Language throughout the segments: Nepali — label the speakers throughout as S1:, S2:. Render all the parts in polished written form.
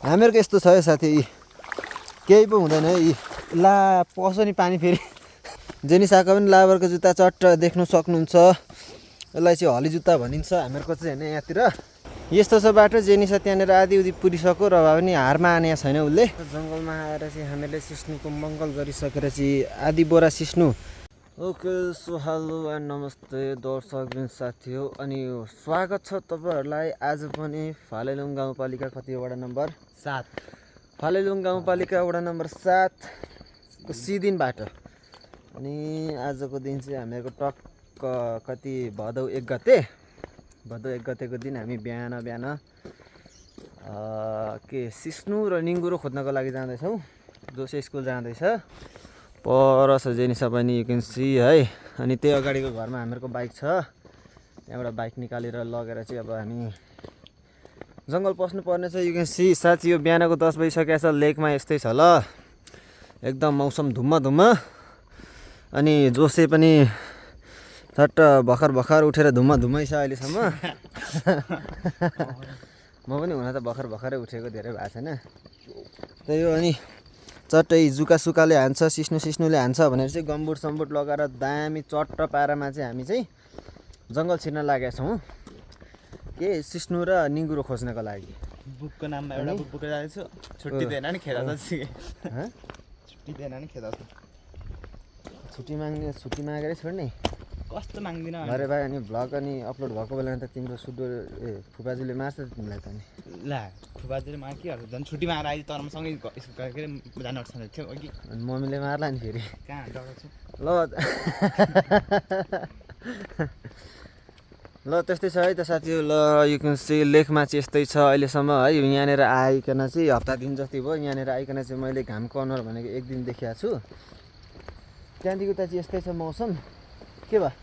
S1: हामीहरूको यस्तो छ है साथी, केही पो हुँदैन है। ला पस्यो नि पानी फेरि। जेनिसाको पनि लाबरको जुत्ता चट्ट देख्नु सक्नुहुन्छ। यसलाई चाहिँ हली जुत्ता भनिन्छ हामीहरूको चाहिँ होइन यहाँतिर। यस्तो छ बाटो, जेनिसा त्यहाँनिर आधी उधी पुरिसक्यो र भए पनि हारमा आने छैन उसले। जङ्गलमा आएर चाहिँ हामीले सिस्नुको मङ्गल गरिसकेर चाहिँ आधी बोरा सिस्नु। ओके सो हेलो एन्ड नमस्ते दर्शकबिन साथी हो, अनि स्वागत छ तपाईँहरूलाई आज पनि फालेलुङ गाउँपालिका कति वडा नम्बर 7, फालेलुङ गाउँपालिका वडा नम्बर 7 को सिदिन बाटो। अनि आजको दिन चाहिँ हामीहरूको टक्क कति भदौ 1 गते, भदौ 1 गतेको दिन हामी बिहान के सिस्नु र निङ्गुरो खोज्नको लागि जाँदैछौँ। जोसे स्कुल जाँदैछ, पर छ जेनिसा पनि यु क्यान सी है। अनि त्यही अगाडिको घरमा हामीहरूको बाइक छ, त्यहाँबाट बाइक निकालेर लगेर चाहिँ अब हामी जङ्गल पस्नु पर्ने छ। यु क्यान सी साथी, यो बिहानको 10 बजिसकेको छ। लेकमा यस्तै छ ल, एकदम मौसम धुम्म। अनि जोसे पनि झट्ट भर्खर उठेर धुम्मै छ अहिलेसम्म। म पनि हुन त भर्खरै उठेको, धेरै भएको छैन। त्यही हो, अनि चट्टै जुकासुकाले हान्छ, सिस्नुले हान्छ भनेर चाहिँ गम्बुट सम्बुट लगाएर दामी चट्ट पारामा चाहिँ हामी चाहिँ जङ्गल छिर्न लागेका छौँ के सिस्नु र निङ्गुरो खोज्नको लागि।
S2: बुकको नाममा एउटा बुक बोकेर जाँदैछु। छुट्टी दिएन नि खेदा छ। छुट्टी दिएन नि खेदा छ। छुट्टी मागेरै छोड्ने
S1: कस्तो
S2: माग्दिन
S1: अरे भाइ। अनि भ्लग अनि अपलोड भएको बेलामा त तिम्रो फुपाजुले मार्छ तिमीलाई त। नि
S2: ला फुपाजुले माग के गर्छ, झन् छुट्टी मागेर आइज तर मसँगै के जान अट्छ थियो अघि।
S1: अनि मम्मीले मार्ला नि फेरि।
S2: कहाँ डराउँछु
S1: ल त्यस्तै छ है त साथी। ल यु क्यान सी लेकमा चाहिँ यस्तै छ अहिलेसम्म है। यहाँनिर आइकन चाहिँ हप्ता दिन जति भयो, यहाँनिर आइकन चाहिँ मैले घामको अनुहार भनेको 1 दिन देखिएको छु। त्यहाँदेखि उता चाहिँ यस्तै छ मौसम के भयो।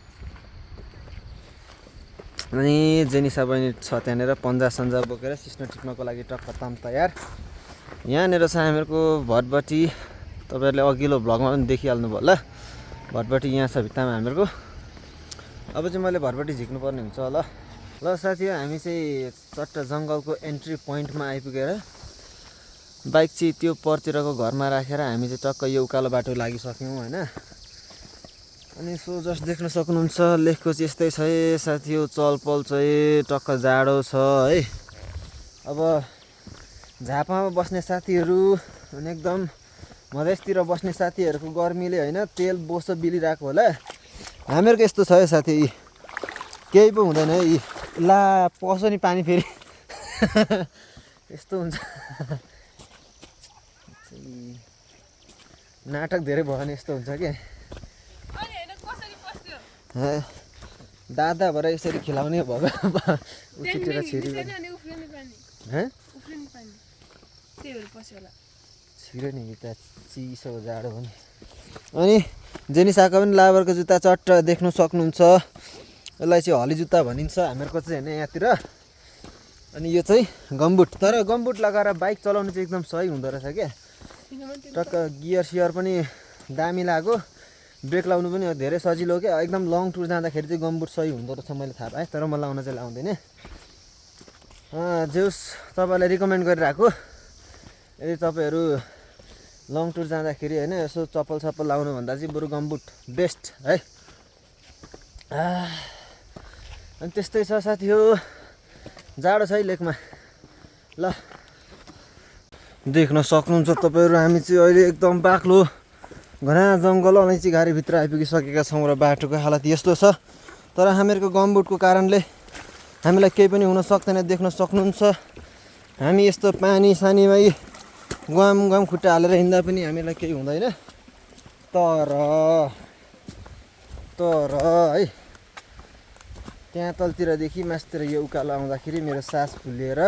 S1: अनि जेनिसा बहिनी छ त्यहाँनिर पन्जा सन्जा बोकेर सिस्नो टिप्नको लागि टक्क ताम तयार। यहाँनिर छ हामीहरूको भटभटी, तपाईँहरूले अघिल्लो भ्लगमा पनि देखिहाल्नु भयो होला। भटभटी यहाँ छ भित्तामा हामीहरूको। अब चाहिँ मैले भटभटी झिक्नु पर्ने हुन्छ ल साथी। हामी चाहिँ चट्ट जङ्गलको एन्ट्री पोइन्टमा आइपुगेर बाइक चाहिँ त्यो परतिरको घरमा राखेर हामी चाहिँ टक्क यो उकालो बाटो लागिसक्यौँ होइन। अनि सो जस्ट देख्न सक्नुहुन्छ लेकको चाहिँ यस्तै छ है साथी। यो चलपल चाहिँ टक्क जाडो छ है। अब झापामा बस्ने साथीहरू अनि एकदम मधेसतिर बस्ने साथीहरूको गर्मीले होइन तेल बोसो बिलिरहेको होला। हामीहरूको यस्तो छ है साथी, केही पो हुँदैन है। ला पस्यो नि पानी फेरि। यस्तो हुन्छ। नाटक धेरै भयो भने यस्तो हुन्छ क्या। दादा भएर यसरी खिलाउने भयो उछिटेर छिर्यो नि त चिसो जाडो पनि। अनि जेनिसाको पनि लाबरको जुत्ता चट्ट देख्नु सक्नुहुन्छ। यसलाई चाहिँ हली जुत्ता भनिन्छ हामीहरूको चाहिँ होइन यहाँतिर। अनि यो चाहिँ गम्बुट, तर गम्बुट लगाएर बाइक चलाउनु चाहिँ एकदम सही हुँदो रहेछ क्या। टक्क गियर सियर पनि दामी लाग्यो, ब्रेक लाउनु पनि धेरै सजिलो क्या। एकदम लङ टुर जाँदाखेरि चाहिँ गम्बुट सही हुँदो रहेछ मैले थाहा पाएँ, तर म लाउन चाहिँ लाउँदैन। जेउस तपाईँलाई रिकमेन्ड गरिरहेको, यदि तपाईँहरू लङ टुर जाँदाखेरि होइन यसो चप्पल लाउनुभन्दा चाहिँ बरु गम्बुट बेस्ट है। अनि त्यस्तै छ साथी हो, जाडो छ है लेकमा। ल देख्न सक्नुहुन्छ तपाईँहरू हामी चाहिँ अहिले एकदम बाक्लो घना जङ्गल अलैँची घारीभित्र आइपुगिसकेका छौँ र बाटोको हालत यस्तो छ। तर हामीहरूको गमबुटको कारणले हामीलाई केही पनि हुन सक्दैन, देख्न सक्नुहुन्छ। हामी यस्तो पानी सानीमै गुवाम खुट्टा हालेर हिँड्दा पनि हामीलाई केही हुँदैन। तर है त्यहाँ तलतिरदेखि मासतिर यो उकालो आउँदाखेरि मेरो सास फुलेर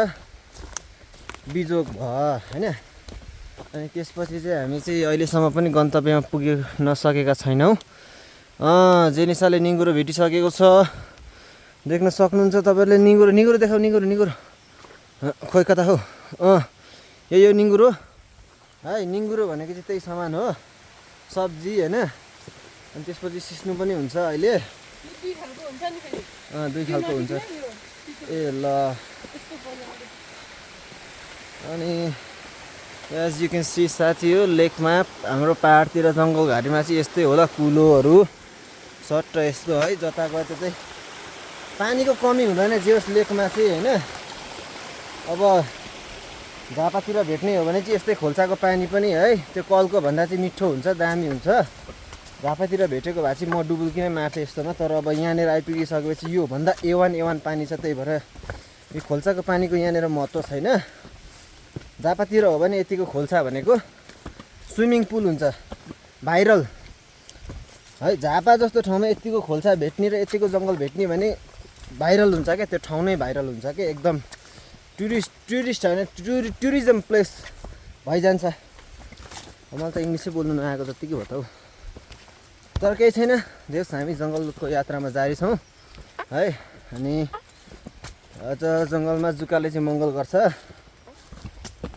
S1: बिजोग भयो होइन। अनि त्यसपछि चाहिँ हामी चाहिँ अहिलेसम्म पनि गन्तव्यमा पुग्न सकेका छैनौँ। जेनिसाले निङ्गुरो भेटिसकेको छ, देख्न सक्नुहुन्छ तपाईँहरूले। निङ्गुरो देखाऊ, निङ्गुरो खोइ कता हो। यो निङ्गुरो है। निङ्गुरो भनेको चाहिँ त्यही सामान हो, सब्जी होइन। अनि त्यसपछि सिस्नु पनि हुन्छ अहिले। 2 खालको हुन्छ। ए ल अनि एज यु क्यान सी साथी हो लेकमा हाम्रो पाहाडतिर जङ्गल घारीमा चाहिँ यस्तै होला कुलोहरू सट्ट यस्तो है जता गयो त्यतै पानीको कमी हुँदैन जे होस् लेकमा चाहिँ होइन। अब झापातिर भेट्ने हो भने चाहिँ यस्तै खोल्साको पानी पनि है त्यो कलको भन्दा चाहिँ मिठो हुन्छ दामी हुन्छ। झापातिर भेटेको भए चाहिँ म डुबुल्कीमै मार्थेँ यस्तोमा, तर अब यहाँनिर आइपुगिसकेपछि यो भन्दा A1 पानी छ, त्यही भएर यो खोल्साको पानीको यहाँनिर महत्त्व छैन। झापातिर हो भने यतिको खोल्सा भनेको स्विमिङ पुल हुन्छ भाइरल है। झापा जस्तो ठाउँमा यतिको खोल्सा भेट्ने र यतिको जङ्गल भेट्ने भने भाइरल हुन्छ क्या, त्यो ठाउँ नै भाइरल हुन्छ क्या, एकदम टुरिस्ट होइन टुरिज्म प्लेस भइजान्छ। मलाई त इङ्ग्लिसै बोल्नु नआएको जत्तिकै हो त हौ, तर केही छैन। देश हामी जङ्गलको यात्रामा जारी छौँ है। अनि अझ जङ्गलमा जुकाले चाहिँ मङ्गल गर्छ,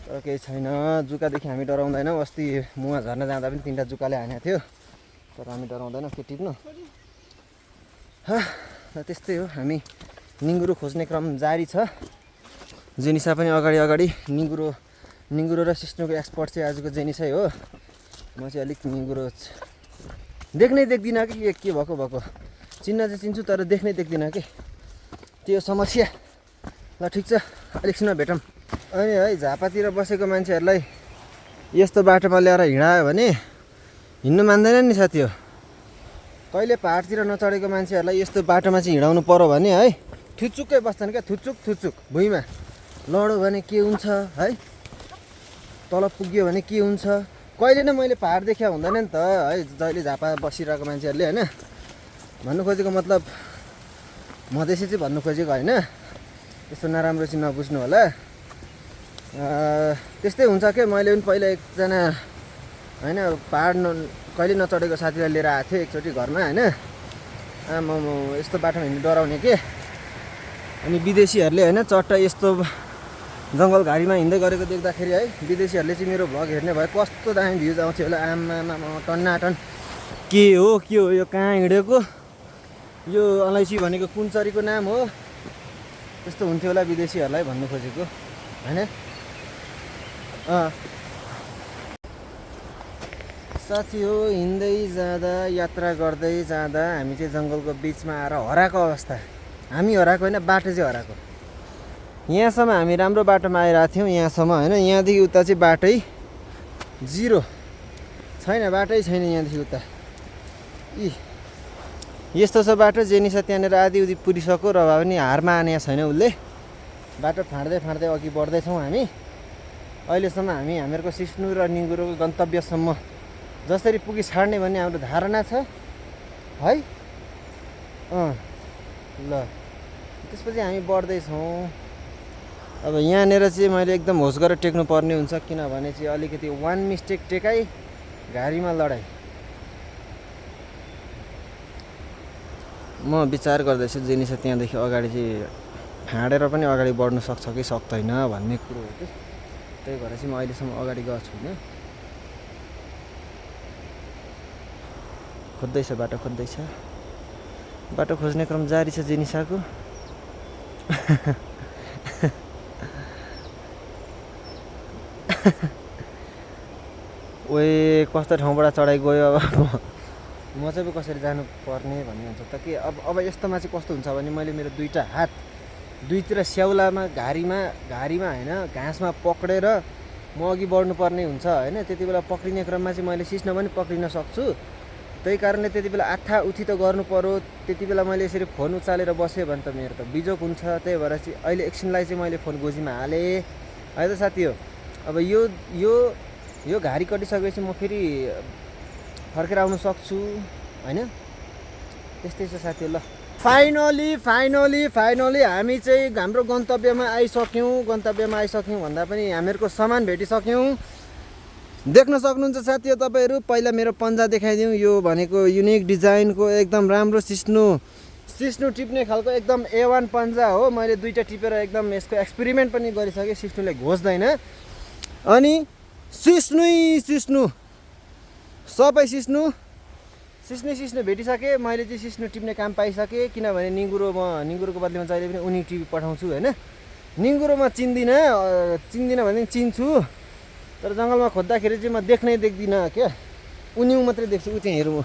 S1: तर केही छैन। जुकादेखि हामी डराउँदैनौँ। अस्ति मुवा झर्न जाँदा पनि 3टा जुकाले हानेको थियो, तर हामी डराउँदैनौँ के टिप्नु। त्यस्तै हो, हामी निङ्गुरो खोज्ने क्रम जारी छ। जेनिसा पनि अगाडि निङ्गुरो र सिस्नुको एक्सपर्ट चाहिँ आजको जेनिसै हो। म चाहिँ अलिक निङ्गुरो देख्नै देख्दिनँ कि के भएको चिन्न चाहिँ चिन्छु, तर देख्नै देख्दिनँ कि, त्यो समस्या। ल ठिक छ, अलिकसँग भेटौँ। अनि है झापातिर बसेको मान्छेहरूलाई यस्तो बाटोमा ल्याएर हिँडायो भने हिँड्नु मान्दैन नि साथी हो। कहिले पाहाडतिर नचढेको मान्छेहरूलाई यस्तो बाटोमा चाहिँ हिँडाउनु पर्यो भने है थुचुक्कै बस्छन् क्या, थुचुक भुइँमा लड्यो भने के हुन्छ है, तल पुग्यो भने के हुन्छ। कहिले नै मैले पाहाड देखिया हुँदैन नि त है, जहिले झापा बसिरहेको मान्छेहरूले होइन। भन्नु खोजेको मतलब मधेसी चाहिँ भन्नु खोजेको होइन, त्यस्तो नराम्रो चाहिँ नबुझ्नु होला। त्यस्तै हुन्छ क्या। मैले पनि पहिला एकजना होइन पाहाड कहिले नचढेको साथीलाई लिएर आएको थिएँ एकचोटि घरमा होइन। आमा यस्तो बाटोमा हिँड्नु डराउने के। अनि विदेशीहरूले होइन चट्ट यस्तो जङ्गल घारीमा हिँड्दै गरेको देख्दाखेरि है विदेशीहरूले चाहिँ मेरो भ्लग हेर्ने भए कस्तो दामी भ्युज आउँथ्यो होला। आमा टन्नाटन के हो यो कहाँ हिँडेको, यो अलैँची भनेको कुन चरीको नाम हो, त्यस्तो हुन्थ्यो होला विदेशीहरूलाई भन्नु खोजेको होइन। साथी हो हिँड्दै जाँदा यात्रा गर्दै जाँदा हामी चाहिँ जङ्गलको बिचमा आएर हराएको अवस्था। हामी हराएको होइन, बाटो चाहिँ हराएको। यहाँसम्म हामी राम्रो बाटोमा आइरहेको थियौँ यहाँसम्म होइन। यहाँदेखि उता चाहिँ बाटै जिरो छैन, बाटै छैन यहाँदेखि उता। यस्तो छ बाटो। जेनिसा त्यहाँनिर आधी उधी पुरिसक्यो र भए पनि हार माने छैन उसले। बाटो फाँड्दै अघि बढ्दैछौँ हामी। अहिलेसम्म हामी हामीहरूको सिस्नु र निङ्गुरोको गन्तव्यसम्म जसरी पुगी छाड्ने भन्ने हाम्रो धारणा छ है। ल त्यसपछि हामी बढ्दैछौँ। अब यहाँनिर चाहिँ मैले एकदम होस गरेर टेक्नु पर्ने हुन्छ, किनभने चाहिँ अलिकति वान मिस्टेक टेकाइ घारीमा लडाइ। म विचार गर्दैछु जेनिसा त्यहाँदेखि अगाडि चाहिँ फाँडेर पनि अगाडि बढ्नु सक्छ कि सक्दैन भन्ने कुरो हो कि, त्यही भएर चाहिँ म अहिलेसम्म अगाडि गएको छुइनँ। बाटो खोज्ने क्रम जारी छ जेनिसाको। ओए कस्तो ठाउँबाट चढाइ गयो। अब म चाहिँ कसरी जानु पर्ने भन्ने हुन्छ त कि अब यस्तोमा चाहिँ कस्तो हुन्छ भने मैले मेरो दुईवटा हात दुईतिर स्याउलामा घारीमा होइन घाँसमा पक्रेर म अघि बढ्नुपर्ने हुन्छ होइन। त्यति बेला पक्रिने क्रममा चाहिँ मैले सिस्न पनि पक्रिन सक्छु। त्यही कारणले त्यति बेला आथा उठी त गर्नु पर्यो। त्यति बेला मैले यसरी फोन उचालेर बसेँ भने त मेरो त बिजोक हुन्छ। त्यही भएर चाहिँ अहिले एकछिनलाई चाहिँ मैले फोन गोजीमा हालेँ है त साथी हो। अब यो घारी कटिसकेपछि म फेरि फर्केर आउनु सक्छु होइन। त्यस्तै छ साथी ल। फाइनली हामी चाहिँ हाम्रो गन्तव्यमा आइसक्यौँ भन्दा पनि हामीहरूको सामान भेटिसक्यौँ। देख्न सक्नुहुन्छ साथी हो तपाईँहरू। पहिला मेरो पन्जा देखाइदिउँ। यो भनेको युनिक डिजाइनको एकदम राम्रो सिस्नु टिप्ने खालको एकदम A1 पन्जा हो। मैले दुईवटा टिपेर एकदम यसको एक्सपेरिमेन्ट पनि गरिसकेँ। सिस्नुले घोच्दैन। अनि सिस्नु सबै सिस्नु भेटिसकेँ। मैले चाहिँ सिस्नु टिप्ने काम पाइसकेँ, किनभने निङ्गुरोको बदलीमा जहिले पनि उनी टिपी पठाउँछु होइन। निङ्गुरोमा चिन्दिनँ भने चिन्छु, तर जङ्गलमा खोज्दाखेरि चाहिँ म देख्दिनँ क्या। उन्यु मात्रै देख्छु, ऊ त्यहाँ हेरौँ,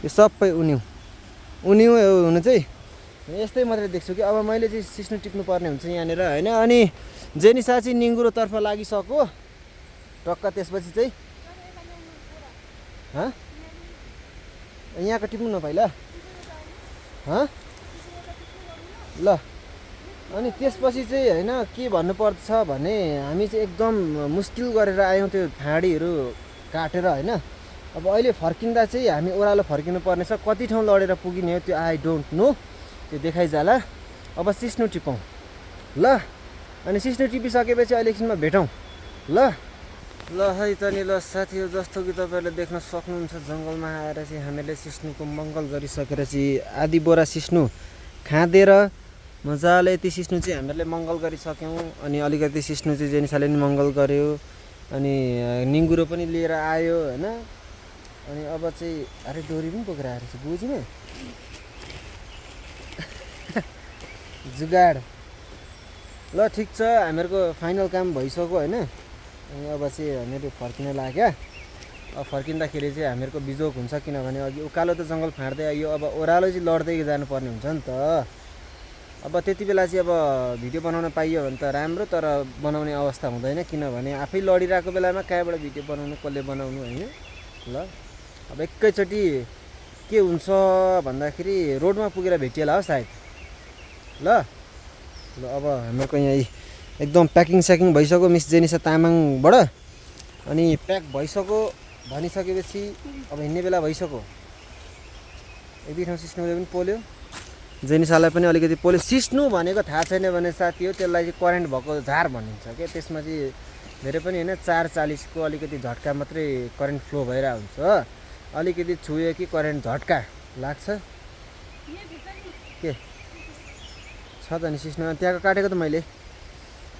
S1: यो सबै उन्यु हुनु चाहिँ यस्तै मात्रै देख्छु कि। अब मैले चाहिँ सिस्नु टिप्नु पर्ने हुन्छ यहाँनिर होइन। अनि जेनिसा चाहिँ निङ्गुरोतर्फ लागिसक्यो टक्क। त्यसपछि चाहिँ यहाँको टिप्नु न पहिला ल। अनि त्यसपछि चाहिँ होइन के भन्नुपर्छ भने हामी चाहिँ एकदम मुस्किल गरेर आयौँ त्यो फाँडीहरू काटेर होइन। अब अहिले फर्किँदा चाहिँ हामी ओह्रालो फर्किनु पर्नेछ। कति ठाउँ लडेर पुगिने हो त्यो आई डोन्ट नो, त्यो देखाइजाला। अब सिस्नु टिपौँ ल। अनि सिस्नु टिपिसकेपछि अहिले एकछिनमा भेटौँ ल। ल है त नि ल साथीहरू, जस्तो कि तपाईँहरूले देख्न सक्नुहुन्छ जङ्गलमा आएर चाहिँ हामीले सिस्नुको मङ्गल गरिसकेर चाहिँ आधी बोरा सिस्नु खाँदेर मजाले यति सिस्नु चाहिँ हामीहरूले मङ्गल गरिसक्यौँ। अनि अलिकति सिस्नु चाहिँ जेनिसाले नि मङ्गल गर्यो, अनि निङ्गुरो पनि लिएर आयो होइन। अनि अब चाहिँ अरे डोरी पनि बोकेर आएर चाहिँ बुझ्नु जुगाड ल। ठिक छ, हामीहरूको फाइनल काम भइसक्यो होइन। अनि अब चाहिँ हामीहरू फर्किन लाग्यो। अब फर्किँदाखेरि चाहिँ हामीहरूको बिजोग हुन्छ, किनभने अघि उकालो त जङ्गल फाँड्दै आयो, अब ओह्रालो चाहिँ लड्दै जानुपर्ने हुन्छ नि त। अब त्यति बेला चाहिँ अब भिडियो बनाउन पाइयो भने त राम्रो, तर बनाउने अवस्था हुँदैन, किनभने आफै लडिरहेको बेलामा कहाँबाट भिडियो बनाउनु, कसले बनाउनु होइन ल। अब एकैचोटि के हुन्छ भन्दाखेरि रोडमा पुगेर भेटिएला हो सायद ल। ल अब हामीहरूको यहाँ एकदम प्याकिङ भइसक्यो मिस जेनिसा तामाङबाट। अनि प्याक भइसक्यो भनिसकेपछि अब हिँड्ने बेला भइसक्यो। एक दुई ठाउँ सिस्नुले पनि पोल्यो, जेनिसालाई पनि अलिकति पोल्यो। सिस्नु भनेको थाहा छैन भने साथी हो, त्यसलाई चाहिँ करेन्ट भएको झार भनिन्छ क्या। त्यसमा चाहिँ धेरै पनि होइन, 440 को अलिकति झट्का मात्रै करेन्ट फ्लो भइरहेको हुन्छ। अलिकति छुयो कि करेन्ट झट्का लाग्छ। के छ त नि सिस्नु त्यहाँको काटेको त मैले।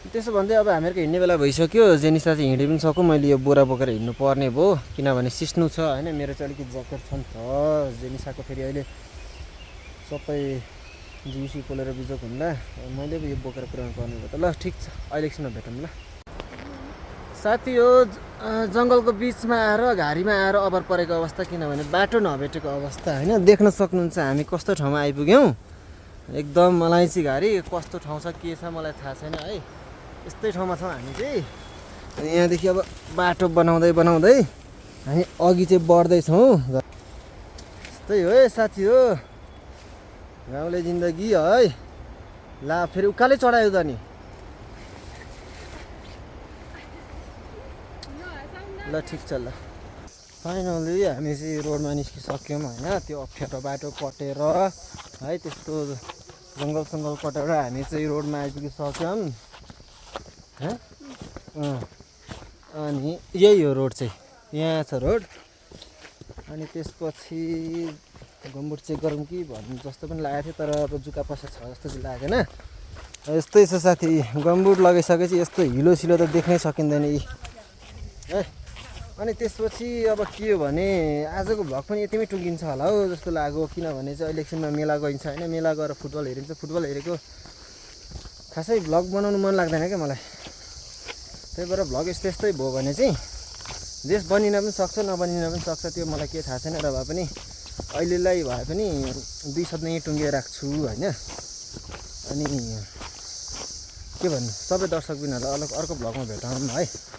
S1: त्यसो भन्दै अब हामीहरूको हिँड्ने बेला भइसक्यो। जेनिसा चाहिँ हिँडे पनि सक्यो, मैले यो बोरा बोकेर हिँड्नु पर्ने भयो, किनभने सिस्नु छ होइन। मेरो चाहिँ अलिकति ज्याकेट छ नि त, जेनिसाको फेरि अहिले सबै जिउसी पोलेर बिजोक हुँदा मैले यो बोकेर पुऱ्याउनु पर्ने भयो त। ल ठिक छ, अहिले एकछिनमा भेटौँ ल। साथी हो, जङ्गलको बिचमा आएर घारीमा आएर अभर परेको अवस्था, किनभने बाटो नभेटेको अवस्था होइन। देख्न सक्नुहुन्छ हामी कस्तो ठाउँमा आइपुग्यौँ। एकदम मलाइँची घारी, कस्तो ठाउँ छ के छ मलाई थाहा छैन है। यस्तै ठाउँमा छौँ हामी चाहिँ। अनि यहाँदेखि अब बाटो बनाउँदै हामी अघि चाहिँ बढ्दैछौँ। यस्तै हो है साथी हो, गाउँले जिन्दगी है। ला फेरि उकालै चढायो त नि ल। ठिक छ ल, फाइनली हामी चाहिँ रोडमा निस्किसक्यौँ होइन। त्यो अप्ठ्यारो बाटो कटेर है, त्यस्तो जङ्गल कटेर हामी चाहिँ रोडमा आइपुगिसक्यौँ। अनि यही हो रोड चाहिँ, यहाँ छ रोड। अनि त्यसपछि गम्बुट चेक गरौँ कि भन्नु जस्तो पनि लागेको थियो, तर अब जुका पसा छ जस्तो चाहिँ लागेन। यस्तै छ साथी, गम्बुट लगाइसकेपछि यस्तो हिलो सिलो त देख्नै सकिँदैन यी है। अनि त्यसपछि अब के हो भने आजको भ्लग पनि यतिमै टुङ्गिन्छ होला हो जस्तो लाग्यो, किनभने चाहिँ अहिले एकछिनमा मेला गइन्छ होइन। मेला गएर फुटबल हेरिन्छ, फुटबल हेरेको खासै भ्लग बनाउनु मन लाग्दैन क्या मलाई। त्यही भएर भ्लग यस्तै भयो भने चाहिँ जेस बनिन पनि सक्छ, नबनिन पनि सक्छ, त्यो मलाई के थाहा छैन। र भए पनि अहिलेलाई भए पनि 2 शब्द यहीँ टुङ्गिएर राख्छु होइन। अनि के भन्नु, सबै दर्शक बिनहरूलाई अर्को भ्लगमा भेटौँ है।